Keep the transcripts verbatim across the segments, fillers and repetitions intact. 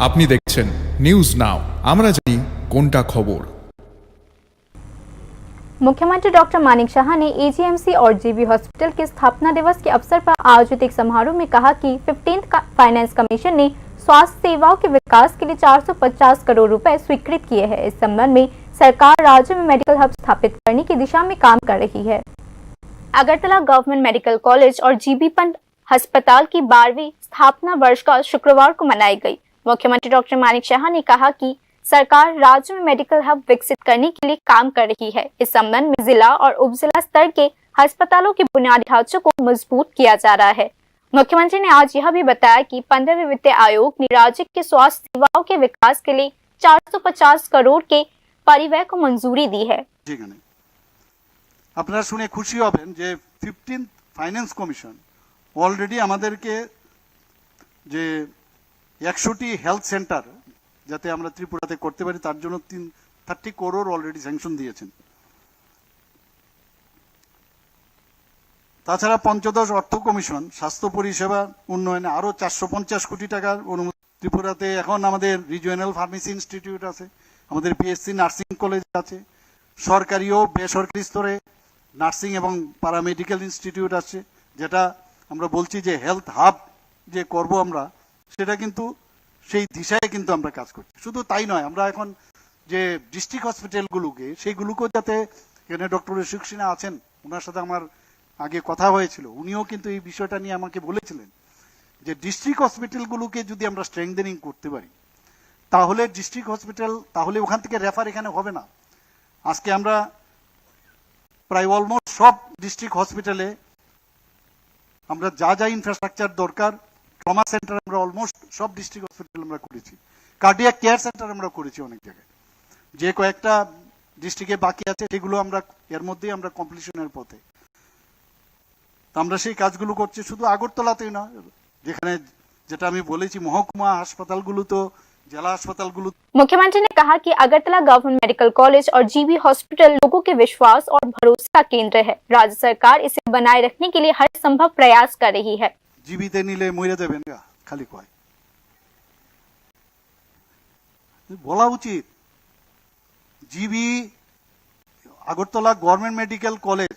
আপনি দেখছেন news now, আমরা জানি কোনটা খবর। मुख्यमंत्री डॉक्टर मानिक साहा ने एजीएमसी और जीबी हॉस्पिटल के स्थापना दिवस के अवसर पर आयोजित एक समारोह में कहा कि फिफ्टींथ का फाइनेंस कमीशन ने स्वास्थ्य सेवाओं के विकास के लिए चार सौ पचास करोड़ रुपए स्वीकृत किए हैं। इस संबंध में सरकार राज्य में मेडिकल हब स्थापित करने की दिशा में काम कर रही है। अगरतला गवर्नमेंट मेडिकल कॉलेज और जीबी पंत अस्पताल की बारहवीं स्थापना वर्ष का शुक्रवार को मनाई गई। मुख्यमंत्री डॉक्टर मानिक साहा ने कहा कि सरकार राज्य में मेडिकल हब विकसित करने के लिए काम कर रही है। इस संबंध में जिला और उपजिला स्तर के अस्पतालों के बुनियादी ढांचों को मजबूत किया जा रहा है। मुख्यमंत्री ने आज यह भी बताया कि पंद्रहवें वित्त आयोग ने राज्य के स्वास्थ्य सेवाओं के विकास के लिए चार सौ पचास करोड़ के परिव्यय को मंजूरी दी है। ঠিক আছে। আপনারা শুনে খুশি হবেন যে ফিফটিন্থ ফাইন্যান্স কমিশন অলরেডি আমাদেরকে যে একশোটি হেলথ সেন্টার যাতে আমরা ত্রিপুরাতে করতে পারি, তার জন্য তিন থার্টি করোড় অলরেডি স্যাংশন দিয়েছেন। তাছাড়া পঞ্চদশ অর্থ কমিশন স্বাস্থ্য পরিষেবা উন্নয়নে আরও চারশো পঞ্চাশ কোটি টাকার অনুমোদন। ত্রিপুরাতে এখন আমাদের রিজিওনাল ফার্মেসি ইনস্টিটিউট আছে, আমাদের পিএসসি নার্সিং কলেজ আছে, সরকারি ও বেসরকারি স্তরে নার্সিং এবং প্যারামেডিকেল ইনস্টিটিউট আছে, যেটা আমরা বলছি যে হেলথ হাব যে করব আমরা, সেটা কিন্তু সেই দিশায় কিন্তু আমরা কাজ করছি। শুধু তাই নয়, আমরা এখন যে ডিস্ট্রিক্ট হসপিটালগুলোকে, সেইগুলোকেও যাতে, এখানে ডক্টর অশোক সিনহা আছেন, ওনার সাথে আমার আগে কথা হয়েছিল, উনিও কিন্তু এই বিষয়টা নিয়ে আমাকে বলেছিলেন যে ডিস্ট্রিক্ট হসপিটালগুলোকে যদি আমরা স্ট্রেংথেনিং করতে পারি, তাহলে ডিস্ট্রিক্ট হসপিটাল, তাহলে ওখান থেকে রেফার এখানে হবে না। আজকে আমরা প্রায় অলমোস্ট সব ডিস্ট্রিক্ট হসপিটালে আমরা যা যা ইনফ্রাস্ট্রাকচার দরকার, ট্রমা সেন্টার আমরা অলমোস্ট সব ডিস্ট্রিক্ট হসপিটাল আমরা করেছি, কার্ডিয়াক কেয়ার সেন্টার আমরা করেছি অনেক জায়গায়। যে কয়েকটা ডিস্ট্রিক্টে বাকি আছে, সেগুলো আমরা এর মধ্যেই আমরা কমপ্লিশনের পথে। তো আমরা সেই কাজগুলো করছি শুধু আগরতলাতেই না, যেখানে, যেটা আমি বলেছি, মহকুমা হাসপাতালগুলো তো, জেলা হাসপাতালগুলো। मुख्यमंत्री ने कहा कि अगरतला गवर्नमेंट मेडिकल कॉलेज और जीबी हॉस्पिटल लोगों के विश्वास और भरोसे का केंद्र है। राज्य सरकार इसे बनाए रखने के लिए हर संभव प्रयास कर रही है। জিবিতে নিলে মরে যাবেন গা, খালি কয়। বলা উচিত, জিবি, আগরতলা গভর্নমেন্ট মেডিকেল কলেজ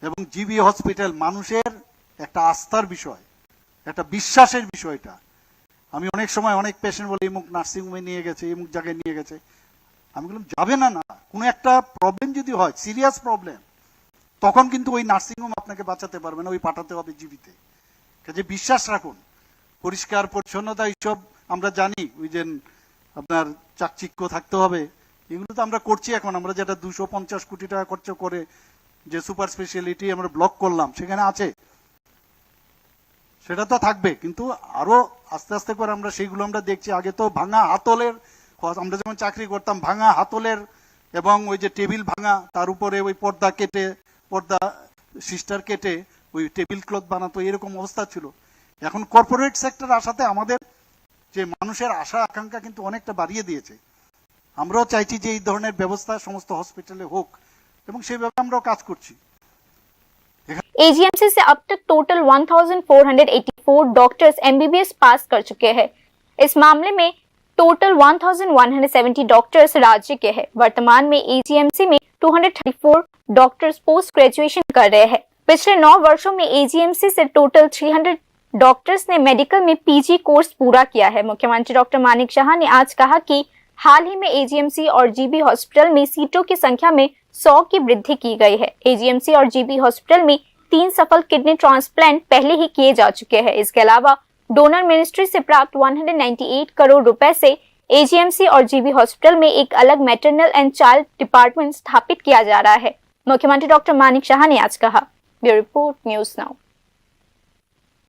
এবং জিবি হসপিটাল মানুষের একটা আস্থার বিষয়, একটা বিশ্বাসের বিষয় এটা। আমি অনেক সময় অনেক পেশেন্ট বলে, "ইমুক নার্সিং হোমে নিয়ে গেছে, ইমুক জায়গায় নিয়ে গেছে।" আমি বললাম, "যাবে না, না, কোনো একটা প্রবলেম যদি হয়, সিরিয়াস প্রবলেম, তখন কিন্তু ওই নার্সিং হোম আপনাকে বাঁচাতে পারবে না, ওই পাঠাতে হবে জিবিতে।" কাজে বিশ্বাস রাখুন, পরিষ্কার পরিচ্ছন্নতা এইসব আমরা জানি, ওই যে আপনার চাকচিক্য থাকতে হবে, এগুলো তো আমরা করছি। এখন আমরা যেটা দুশো পঞ্চাশ কোটি টাকা খরচ করে যে সুপার স্পেশালিটি আমরা ব্লক করলাম, সেখানে আছে, সেটা তো থাকবে, কিন্তু আরো আস্তে আস্তে করে আমরা সেইগুলো আমরা দেখছি। আগে তো ভাঙা হাতলের, আমরা যেমন চাকরি করতাম, ভাঙা হাতলের এবং ওই যে টেবিল ভাঙা, তার উপরে ওই পর্দা কেটে, পর্দা সিস্টার কেটে ওই টেবিল ক্লথ বানাতো, এরকম অবস্থা ছিল। এখন কর্পোরেট সেক্টর আসাতে আমাদের যে মানুষের আশা আকাঙ্ক্ষা কিন্তু অনেকটা বাড়িয়ে দিয়েছে। আমরাও চাইছি যে এই ধরনের ব্যবস্থা সমস্ত হসপিটালে হোক এবং সেইভাবে আমরাও কাজ করছি। एजीएमसी से अब तक टोटल चौदह सौ चौरासी डॉक्टर्स एमबीबीएस पास कर चुके हैं। इस मामले में टोटल इक्यावन सौ सत्तर डॉक्टर्स राज्य के हैं। वर्तमान में एजीएमसी में दो सौ चौंतीस डॉक्टर्स पोस्ट ग्रेजुएशन कर रहे हैं। पिछले नौ वर्षों में एजीएमसी से टोटल तीन सौ डॉक्टर्स ने मेडिकल में पीजी कोर्स पूरा किया है। मुख्यमंत्री डॉक्टर मानिक साहा ने आज कहा कि हाल ही में एजीएमसी और जीबी हॉस्पिटल में सीटों की संख्या में सौ की वृद्धि की गई है। एजीएमसी और जीबी हॉस्पिटल में तीन सफल किडनी ट्रांसप्लांट पहले ही किए जा चुके हैं। इसके अलावा डोनर मिनिस्ट्री से प्राप्त एक सौ अट्ठानवे करोड़ रुपए से एजीएमसी और जीबी हॉस्पिटल में एक अलग मैटरनल एंड चाइल्ड डिपार्टमेंट स्थापित किया जा रहा है, मुख्यमंत्री डॉक्टर मानिक साहा ने आज कहा। Bureau report, news now.